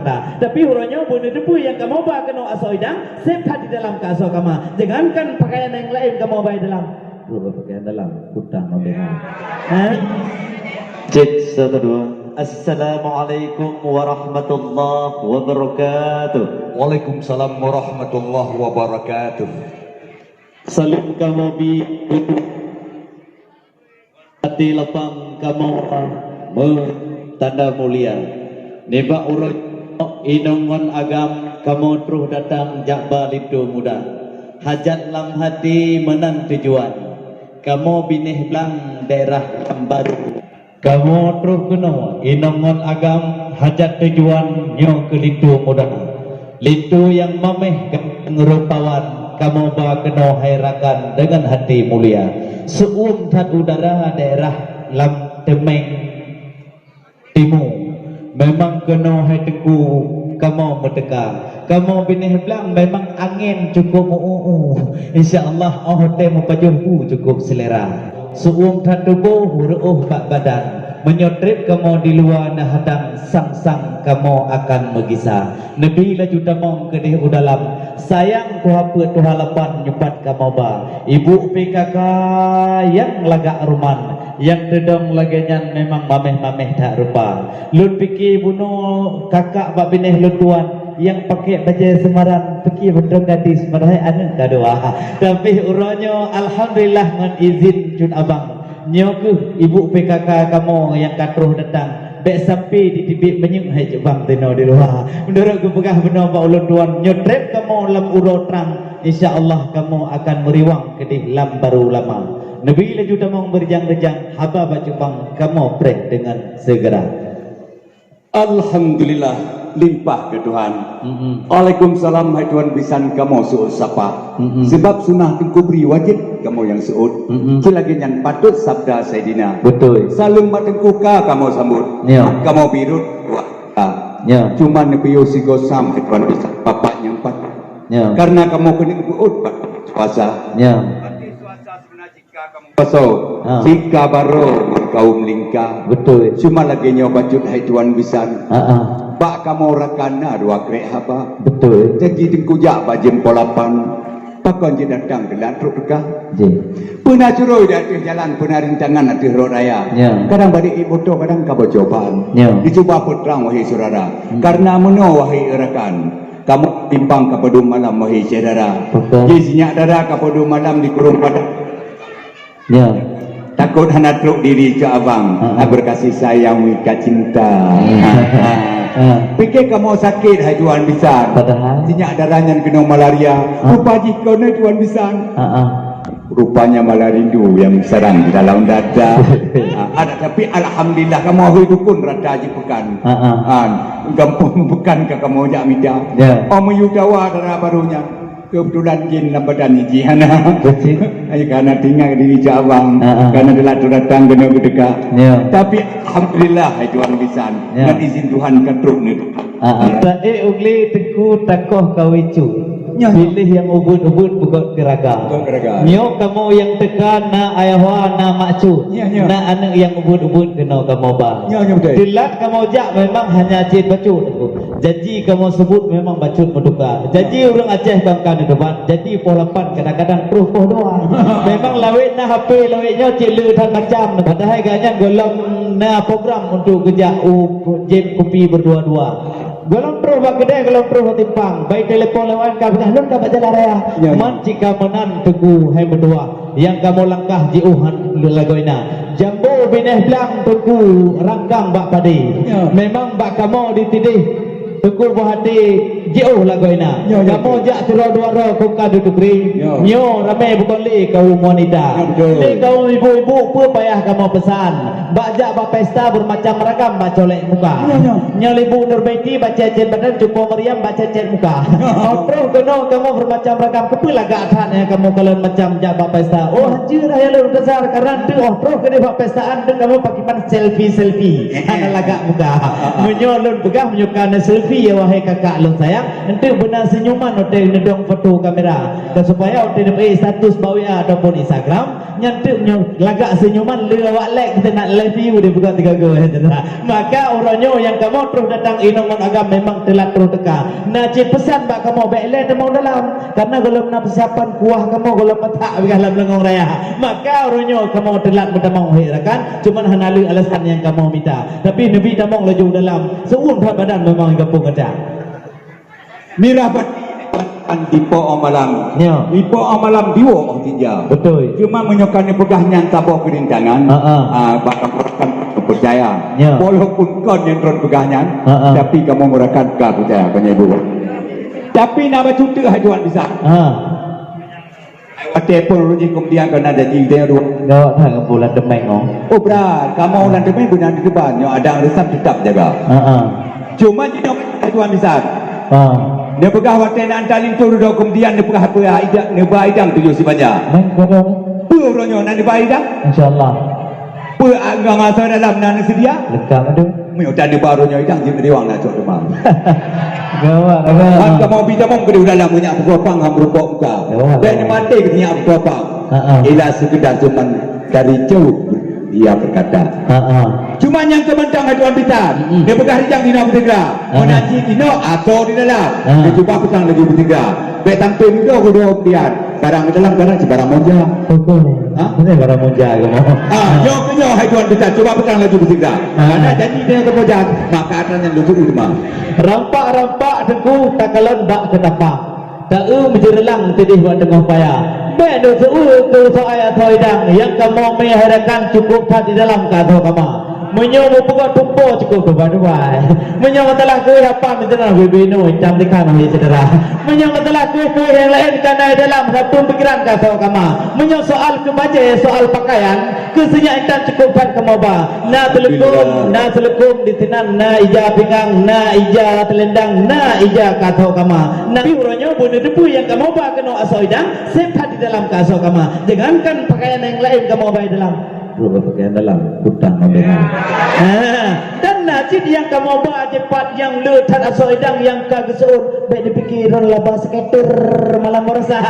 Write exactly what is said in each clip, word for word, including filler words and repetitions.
Tapi uroe nyoe beuneuteupeu nyang kamoe ba keunoe asoe idang, sép that di dalam keu asoe kama. Jangankan pakaian nyang laén kamoe ba dalam. Dua pakaian dalam, kutang mabeng. Ha? Cek, satu, dua. Assalamualaikum warahmatullahi wabarakatuh. Waalaikumsalam warahmatullahi wabarakatuh. Saleuem kamoe bi Até lapang kamoe meutanda mulia. Nibak uroe nyoe inong ngon agam kamoe troh datang jak ba linto muda. Hajat lam hati meunan tujuan. Kamoe binéh blang daerah Lambaru. Kamoe troh keunoe inong ngon agam hajat tujuan nyoe keu linto muda. Linto nyang mamèh ganteng rupawan, kamoe ba keunoe hai rakan deungon hati mulia. Seuuem that udara daerah lam Teumeng Timu. Memang keunoe hai Teungku kamoe meuteuka. Kamoe binéh blang memang angén cukôp meu-u-u. Insya Allah 'oh watèe meupajoh bu cukôp seulera. Seuuem that tuboh reuôh bak badan. Meunyoe trép kamoe di luwa na hadang sang-sang kamoe akan meugisa. Neubi laju tamong keudeh u dalam. Sayang tuha peuet tuha lapan nyupat kamoe ba. Ibu P K K nyang lagak ruman, nyang teudong lagèe nyan memang mamèh-mamèh that rupa. Lôn pike bunoe kakak bak binéh lôn tuan nyang pakèk bajèe seumaran, pike beutôi gadis padahai aneuk ka dua. Tapi uroe nyoe alhamdulillah ngon izin cut abang. Nyoe keuh ibu P K K kamoe nyang ka troh datang. Bèk sampai ditibek minyeuk hai cubang tinoe di luwa. Meunurot geupeugah bunoe bak ulôn tuan, nyoe trép kamoe lam uroe trang, insya Allah kamoe akan meuriwang keudeh Lambaru lama. Neubi laju tamong beurijang-rijang, haba bak cubang kamoe preh deungon seugera. Alhamdulillah, limpah keu Tuhan. Mm-mm. Waalaikumsalam, hai tuan bisan, kamoe seuôt sapa. Mm-mm. Sebab sunah Teungku Bri wajéb kamoe nyang seuôt. Mm-mm. Ci lagèe nyan patôt sabda Saidina. Beutôi. Saleuem bak Teungku ka kamoe sambot. Ya. Kamoe bi rhot, wah, ka. Ya. Cuma neupiôh sigoe sam, hai tuan bisan, bapak nyang pat. Ya. Karena kamoe keuneuk beuôt bak puasa. Ya. Puasa. Ha. Sika baroe ngon kaum lingka. Beutôi. Cuma lagèe nyoe bacut hai tuan bisan. Ha, ha. Bak kamoe rakan na dua krek haba. Beutôi. Janji Teungku jak bak jeuem poh lapan. Pakon jeuet datang teulat trok teuka. Ji. Peue na surôi di ateueh jalan, peue na rintangan ateueh rot raya. Ya. Kadang bak di ék moto, kadang ka boco ban. Ya. Dicuba peutrang wahai syedara. Hmm. Karena meunoe wahai rakan. Kamoe timpang ka padum malam wahai syedara. Betul. Ji sinyak dara ka padum malam di kurong padang. Ya. Takot hana trok diri cok abang. Ha, ha. Berkasih sayang meuikat cinta. Ya. Ha, ha. Ha. Pike kamoe sakét hai tuan bisan. Padahai. Sinyak dara nyan keunoe malaria. Ha. Rupa jih keunoe tuan bisan. Ha, ha. Rupanya malah rindu yang sarang di dalam dada. Ha, ada, tapi alhamdulillah kamoe hui dukun rata ji pekan. Ha, ha. Ha, gampông pekan ka kamoe jak mita. Ya. Oh, meuyue dawa dara baru nyan. Kebetulan jin lam badan ni jih hana. Betul. Ai, karena tinggal diri cak abang, ha, ha, karena telat tu datang kena keudeka. Ya. Tapi alhamdulillah, hai tuan bisan. Ya. Ngon izin Tuhan ka trok ni. Ha, ha. Taék ugli teungku takoh kawicu. Ya, ya. Pilih nyang ubit-ubit beugot keuraga. Beugot keuraga. Nyoe kamoe nyang teuka na ayah wa, na mak cu. Ya, ya. Na aneuk nyang ubit-ubit keunoe kamoe ba. Ya, ya, betul. Telat kamoe jak memang hanya cit bacut teungku. Janji kamoe seubut memang bacut meutuka. Janji ureueng Aceh bangka neudebat, janji poh lapan kadang-kadang troh poh dua. Memang lawét na H P lawét nyoe cit le that macam. Padahai gobnyan gohlom na program untuk geujak u jép kupi berdua-dua. Gohlom troh bak keudè, gohlom troh bak timpang. Bai telepon lewat ka peugah lôn ka bak jalan raya. Ya, ya. Man cit ka meunan teungku hai meutuah. Nyang kamoe langkah jiôh han lagoina. Jambo binéh blang teungku rangkang bak padé. Ya. Memang bak kamoe ditidéh teungku boh até jiôh lagoina. Ya, ya, kamoe betul. Jak sidroe dua droe kong ka ditukeuri. Ya. Nyoe ramé bukon lé kaum wanita. Ya, betul. Lé kaum ibu-ibu peue payah kamoe peusan. Bak jak bak pesta bermacam ragam bak colek muka. Ya, ya. Nyoe ibu Nurbaiti bak cecet badan, cupo Maryam bak cecet muka. Oh, troh keunoe kamoe bermacam ragam, keupeue lagak that nyang kamoe kalon macam jak bak pesta. Oh, hanjeuet ayah lôn keusar, karena teuh oh troh keudeh bak pestaan teuh kamoe pakiban selfie-selfie. Hana lagak muka. Meunyoe lôn peugah, meunyoe ka na selfie, ya wahai kakak lôn sayang, enteuk beuna senyuman watèe neudong foto kamera. Dan supaya watèe neupeuék status bak W A ataupun Instagram, Nyan teuk nyoe lagak seunyuman le awak lek kita nak love you dia buka tiga go. Maka uroe nyoe nyang kamoe troh datang inong ngon agam memang teulat troh teuka. Na cit pesan bak kamoe bèk lé tamong dalam. Karena gohlom na peusiapan kuah kamoe gohlom matak bak lam leungong raya. Maka uroe nyoe kamoe teulat meutamong hai rakan, cuman hana le alasan nyang kamoe mita. Tapi neubi tamong laju dalam, seuun that badan memang gampông gata. Mirah bat di po malam. Ya. Di po malam diwo tinja. Betul. Cuma meunyoe ka neupeugah nyan saboh keurintangan, ha, ha, bak kamoe rakan percaya. Ya. Walaupun kon nyang droe peugah nyan, ha, ha, tapi kamoe rakan ka percaya, banyak ibu. Tapi na bacut teuk hai tuan bisa. Ha. Watèe pun ureueng jih keumudian keu na janji geutanyoe dua. Gawat that kamoe lam teumèe nyoe. Oh, brat. Kamoe lam teumèe beuna dikeue ban. Nyoe adang reusam teutap jaga. Ha, ha. Cuma jinoe tuan bisan. Ha. Neupeugah watèe na anta linto dudoe keumudian neupeugah peue idang, neuba idang tujoh sibanja. Meunan keunoe. Peue uroe nyoe na neuba idang? Insya Allah. Peue agam asoe dalam na neuseudia? Leungkap tu. Meunyoe dan di baroe nyoe idang jeuet riwang na cok teuma. Gawat, gawat. Wan kamoe bi tamong keudeh dalam meunyak peugoh pang ham rupok muka. Gawat, gawat. Dan maté keudeh nyak peugoh pang. Ha, ha. Ialah sekedar cuman dari jauh dia berkata. Ha, ha. Cuma nyang keumantang hai tuan bisan, mm-mm, dia peugah rijang dinoe beutiga. Ha. Meunan cit dinoe asoe di dalam. Ha. Dia cuba peutang laju beutiga. Bèk sampai muda kudu kemudian. Barang di dalam, barang si barang monja. Betul. Ha? Mana barang monja kamoe? Ha, nyoe keu nyoe hai tuan bisan, cuba peutang laju beutiga. Ha. Karena janji dia kemudian, maka akan yang lucu ilmu. Rampak-rampak teungku takalon bak keutapa. Ta-eu meujeureulang teudeh bak teungoh paya. Bèk neuseu-eu keu soai asoe idang nyang kamoe meuharapkan cukup that di dalam ka asoe kama. Meunyoe meupeugah tupo cukup dubai-dubai. Meunyoe masalah keuh apa meuteunang bibinu itam dikhan hai syedara. Meunyoe masalah keuh-keuh nyang laén ka na dalam satu pikiran ka soe kama. Meunyoe soal keu bajèe, soal pakaian, keu sinyak itam cukup that kamoe ba. Na teuleukum, na seuleukum di sinan, na ija pingang, na ija teulendang, na ija ka soe kama. Na pih uroe nyoe bunoe teupeu nyang kamoe ba keunoe asoe idang, sép that di dalam ka soe kama. Jangankan pakaian nyang laén kamoe ba dalam. Dua pakaian dalam, kutang ngon dengan. Ha, dan na cit nyang kamoe ba jipat nyang le that asoe idang nyang ka geuseuôt, bèk dipike droe laba skater malam meurasa.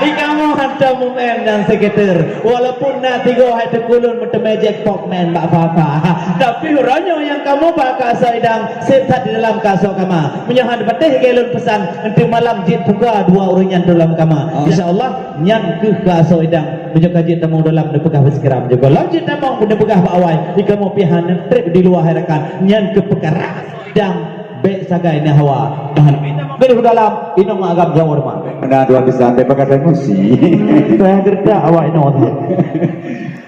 Di kamoe hantom M M dan skater. Walaupun na tiga hai teukulon meuteumé jackpot main bak papa. Tapi uroe nyoe nyang kamoe ba ka asoe idang, sép that di dalam ka soe kama. Meunyoe han patéh lé lôn peusan, enteuk malam jeuet buka dua ureueng nyan dalam kama. Insya Allah, nyan keuh ka asoe idang. Meunyoe ka jeuet tamong dalam neupeugah beusigra meunyoe gohlom jeuet tamong neupeugah bak awai, di kamoe pih hana trép di luwa hai rakan. Nyan keuh peukara idang bèk sagai neuhawa. Tahan. Keuneuk dalam inong agam jaweueb mah. Meunan tuan bisan, bèk pakai emosi. Tuan gertak awak inong.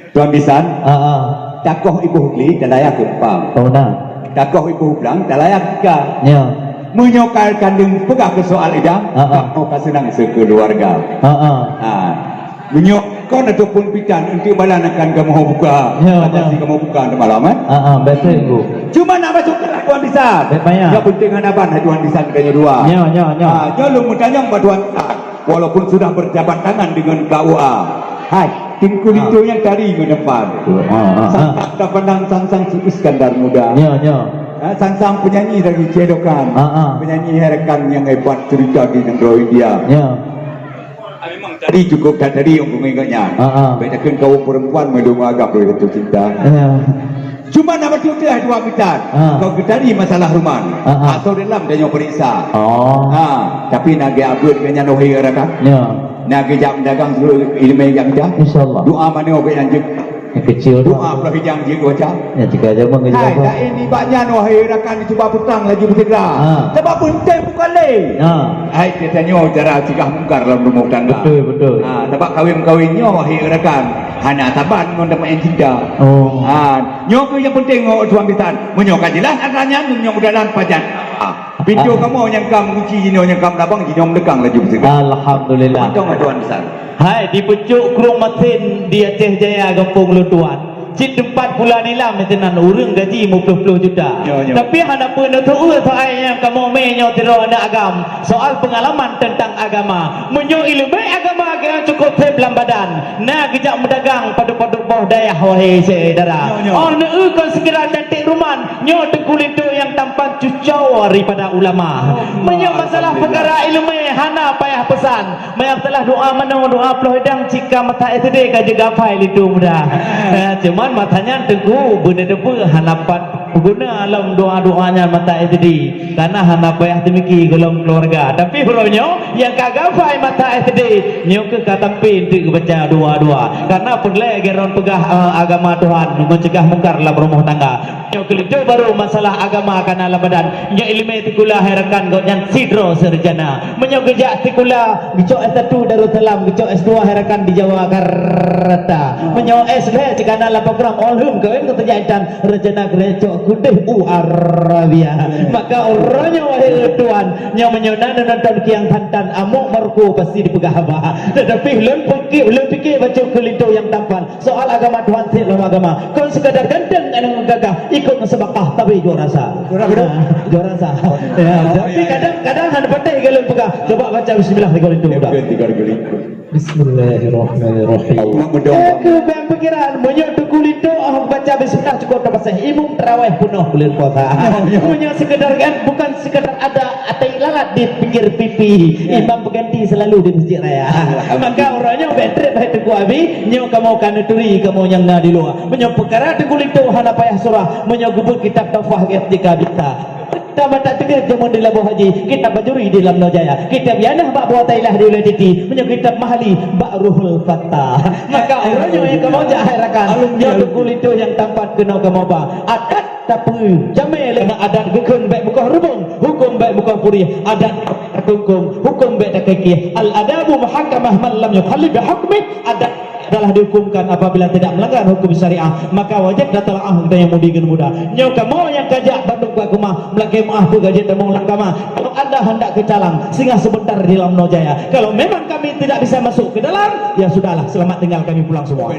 Tuan bisan, ah, ah, takoh iboh gli talaya keumpang. Oh, nah. Takoh iboh blang talaya ka. Ya. Meunyoe ka kandeng peugah keu soal idang, ah, ah, kamoe ka seunang sekeuluarga. Ah, ah. Ha. Meunyoe kon ataupun bidan, enteuk malam akan kamoe buka. Ya, ya. Pasti kamoe buka di malam, eh? Ah, ah, betul, Bu. Cuma nak masuk ke tuan bisan. Baik, payah. Yang penting hana ban hai tuan bisan keu nyoe dua. Ya, ya, ya. Ha, nyoe lôn meutanyong bak tuan bisan. Walaupun sudah berjabat tangan dengan K U A. Hai, Teungku Linto nyang tari ngon depan. Ha, ha, ha. Sang-sang terpandang sang-sang si Iskandar Muda. Ya, ya. Ha, sang-sang penyanyi dari Cedokan. Ha, ha. Penyanyi hai rakan nyang hebat cerita di negara India. Ya. Ah, memang tari cukup that tari yang mengingatnya. Ha, ha. Bèk takheun kaum perempuan meuleueng agam dari satu cinta. Ya. Cuma nak bacut teuh hai tuan bisan. Ha. Kau geutari masalah ruman. Ha, ha. Atau dalam tanyoe periksa. Oh. Ha, tapi na geuabeuet ngon nyan wahai rakan. Ya. Na geujak meudagang ilmu jak mita. Insya Allah. Doa mana orang yang jeuet. Yang kecil tu. Doa pula yang jeuet baca. Ya, jika zaman kerja. Hai, lain di bak nyan wahai rakan cuba peutang laju beusegera. Ha. Sebab peunteng bukan lé. Ha. Hai, kita nyoe cara cegah mungkar dalam rumah tangga. Betul, betul. Ha, sebab kawin-kawin nyoe wahai rakan hana saban ngon dapat yang cinta. Oh. Ha, nyoe keuh yang penting ngon tuan bisan. Meunyoe ka jelas asalnya, meunyoe udah lan pajan. Ha. Pintoe kamoe nyang ka meugunci jinoe nyang ka meulabang jinoe meulekang laju beusegera. Alhamdulillah. Mantong tuan bisan. Hai, di pucuk krueng masin di Aceh Jaya gampông lôn tuan. Cit teumpat pula nilam meusinan ureueng gaji meuploh-ploh juta. Nyo, nyo. Tapi hana peue neuteu'ue soai nyang kamoe mé nyoe sidroe aneuk agam. Soal peungalaman teuntang agama. Meunyoe ileumèe agama Nyang cukôp sép lam badan, na geujak meudagang padub-padub boh dayah, wahé syedara. Nyoe, nyoe. Oh, neu-eu kon seukira cantik ruman, nyoe Teungku Linto nyang tampan cucoe daripada ulama. Oh, meunyoe masalah alhamdulillah. Peukara ileumèe hana payah peusan. Meunyoe masalah doa manoe, doa ploh idang cit ka mata S D ka jeuet gafai linto muda. Eh, cuman masa nyan Teungku beuneuteupeu hana pat peuguna lom doa-doa nyan mata S D. Karena hana payah teumiki golom keuluwarga. Tapi uroe nyoe nyang ka gafai mata S D, nyoe keuh ka tampé enteuk geubaca doa-doa. Karena peureulèe geuron peugah, eh, agama Tuhan, mencegah mungkar lam rumoh tangga. Nyoe keuh linto baru masalah agama kana lam badan. Nyoe ileumèe sikula hai rakan gobnyan sidroe sarjana. Meunyoe geujak sikula, geucok S satu Darussalam, geucok S dua hai rakan di Jawa Karta. Meunyoe S lhèe cit kana lam program Oldham kawin keu teujak intan, rencana geureucok keudeh u Arabia. Maka uroe nyoe wahé tuan, nyoe meunyoe na neunonton kiang than-than, amok Maroko pasti dipeugah haba. Tetapi lôn pikir, lôn pikir bacut keu linto nyang tampan. Soal agama Tuhan sép lom agama. Kon sekadar ganteng aneuk gagah ikut musabaqah tapi juara sa. Juara berapa? Ah, juara sa. Ya, tapi kadang-kadang hana patéh galon peugah. Coba baca bismillah tiga kali tu. Tiga kali. Bismillahirrahmanirrahim. Allah mudah. Aku bang pikiran meunyoe Teungku Linto ah baca bismillah cukup terpasang imum tarawih penuh bulan puasa. Ya, ya. Meunyoe sekedar kan bukan sekedar ada atai lalat di pinggir pipi. Ya. Imam pengganti selalu di masjid raya. Alhamdulillah. Maka uroe nyoe bèk trép hai Teungku Abi, nyoe kamoe ka neuturi kamoe nyang na di luwa. Meunyoe peukara Teungku Linto hana payah surah, meunyoe geubeuet kitab Tuhfah F J K bisa. Kita mata teugét jameun di Labuhan Haji, kitab Bajuri di Lamno Jaya, kitab Ianah bak Buah Thailand di Ulèe Titi, meunyoe kitab Mahali bak Ruhul Fatah. Maka uroe nyoe kamoe jak hai rakan, nyoe Teungku Linto nyang tampat keunoe kamoe ba. Adat Tapi jamé lé adat geukheun bèk beukoh reubong, hukôm bèk beukoh purih, adat takungkung, hukôm bèk takeukeh. Al-adabu muhakkamah man lam yukhalif bi hukmi, adat adalah dihukumkan apabila tidak melanggar hukum syariah, maka wajib tatalaah geutanyoe mudi ngon muda. Nyoe kamoe nyang kajak bandum ka keumah, meulakèe meu'ah peue ka jeuet tamong lam kama. Kalau anda hendak ke Calang, singgah sebentar di Lamno Jaya. Kalau memang kami tidak bisa masuk ke dalam, ya sudahlah, selamat tinggal, kami pulang semua.